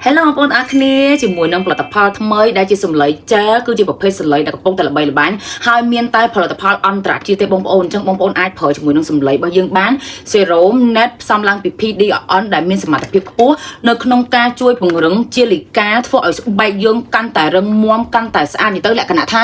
Hello បងប្អូនអរគ្នាជាមួយនឹងផលិតផលថ្មីដែលជាសម្លៃចែគឺជាប្រភេទសម្លៃដែលកំពុងតែល្បីល្បាញហើយមានតែផលិតផលអន្តរជាតិទេបងប្អូនអញ្ចឹងបងប្អូនអាចប្រើជាមួយនឹងសម្លៃរបស់យើងបាន Serum Net ផ្សំឡើងពី PDRN ដែលមានសមត្ថភាពខ្ពស់នៅក្នុងការជួយពង្រឹងជាលិកាធ្វើឲ្យស្បែកយើងកាន់តែរឹងមាំកាន់តែស្អាតនិយាយទៅលក្ខណៈថា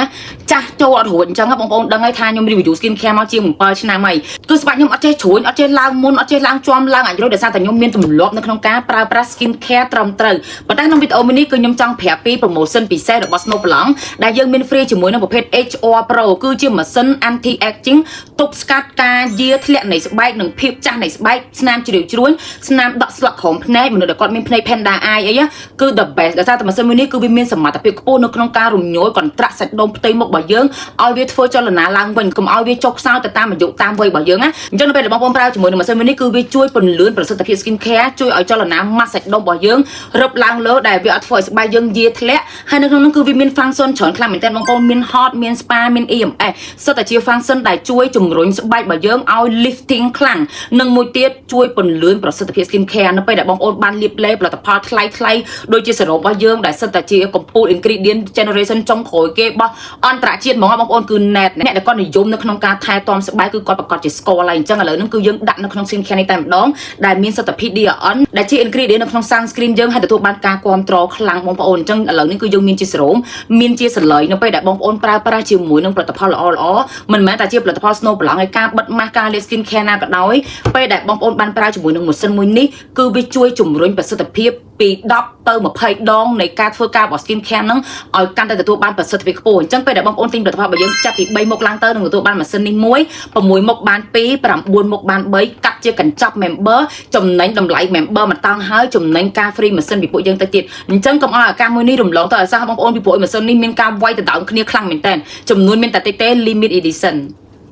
ចាស់ចូលអត់រួចអញ្ចឹងបងប្អូនដឹងហើយថាខ្ញុំ review skin care មកជាង7ឆ្នាំហើយគឺស្បែកខ្ញុំអត់ចេះជ្រួញអត់ចេះឡើងមុនអត់ចេះឡើងជាំឡើងអាចរុយដោយសារតែខ្ញុំមានទម្លាប់នៅក្នុងការប្រើប្រាស់ skin care ត្រឹមត្រូវប៉ុន្តែក្នុងវីដេអូមួយនេះគឺខ្ញុំចង់ប្រាប់ពី promotion ពិសេសរបស់ Snow Blanc ដែលយើងមាន free ជាមួយនឹងប្រភេទ HR Pro គឺជាម៉ាស៊ីន anti aging ទប់ស្កាត់ការយាធ្លាក់នៃស្បែកនិងភាពចាស់នៃស្បែកស្នាមជ្រាវជ្រួញស្នាមដក់ស្លក់ក្រោមភ្នែកមនុស្សដែលគាត់មានភ្នែក panda eye អីគឺ the best ដោយសារតែម៉ាស៊ីនមួយនេះគឺវាមានសមត្ថភាពខ្ពស់នៅក្នុងការរំញោយកន្ត្រាក់សាច់ដុំផ្ទៃមុខរបស់យើងឲ្យវាធ្វើចលនាឡើងវិញកុំឲ្យវាចុះខ្សោយទៅតាមអាយុតាមវ័យរបស់យើងណាអញ្ចឹងនៅពេលដែលបងប្អូនប្រើជាមួយនឹងម៉ាស៊ីនមួយនេះគឺវាជួយពន្លឿនប្រសិទ្ធភាព skin care ជួយឲ្យចលនាម៉ាស់សាច់ដុំរបស់យើងរឹបឡើងលើដែលវាអត់ធ្វើឲ្យស្បែកយើងយាធ្លាក់ហើយនៅក្នុងនោះគឺវាមាន function ច្រើនខ្លាំងមែនទែនបងប្អូនមាន hot មាន spa មាន EMS សុទ្ធតែជា function ដែលជួយជំរុញស្បែករបស់យើងឲ្យ lifting ខ្លាំងនិងមួយទៀតជួយពន្លឿនប្រសិទ្ធភាព skin care នៅពេលដែលបងប្អូនបានលាបឡេផលិតផលថ្លៃថ្លៃដូចជាសេរ៉ូមរបស់យើងដែលសុទ្ធតែជាកំពូល ingredient generation ចុងក្រោយគេរបស់អន្តរជាតិហ្មងបងប្អូនគឺ net អ្នកដែលគាត់និយមនៅក្នុងការថែទាំស្បែកគឺគាត់ប្រកាសជាស្គាល់ហើយអញ្ចឹងឥឡូវហ្នឹងគឺយើងដាក់នៅក្នុង skin care នេះតែម្ដងដែលមានសុទ្ធតែ PDRN ដែលជា ingredient នៅក្នុង sunscreen យើងហើយទទួលបានការគ្រប់គ្រងខ្លាំងបងប្អូនអញ្ចឹងឥឡូវនេះគឺយើងមានជាសេរ៉ូមមានជាសលៃនៅពេលដែលបងប្អូនប្រើប្រាស់ជាមួយនឹងផលិតផលល្អល្អមិនមែនតែជាផលិតផល Snow Blanc ហើយការបិទម៉ាស់ការលាប skin care ណាក៏ដោយពេលដែលបងប្អូនបានប្រើជាមួយនឹងម៉ាស៊ីនមួយនេះគឺវាជួយជំរុញប្រសិទ្ធភាពពី10ទៅ20ដងនៃការធ្វើការរបស់ skin care ហ្នឹងឲ្យកាន់តែទទួលបានប្រសិទ្ធភាពខ្ពស់អញ្ចឹងពេលដែលបងប្អូនទិញផលិតផលរបស់យើងចាប់ពី3មុខឡើងទៅនឹងទទួលបានម៉ាស៊ីននេះមួយ6មុខបាន2 9មុខបាន3កាត់ជាកញ្ចប់ member ចំណេញតម្លៃ member មកតង់ហើយចំណេញការ free ម៉ាស៊ីនពីពួកយើងទៅទៀតអញ្ចឹងកុំឲ្យឱកាសមួយនេះរំលងទៅឲ្យសោះបងប្អូនពីព្រោះម៉ាស៊ីននេះមានការវាយដណ្ដើមគ្នាខ្លាំងមែនតើចំនួនមានតែតិចទេ limit edition។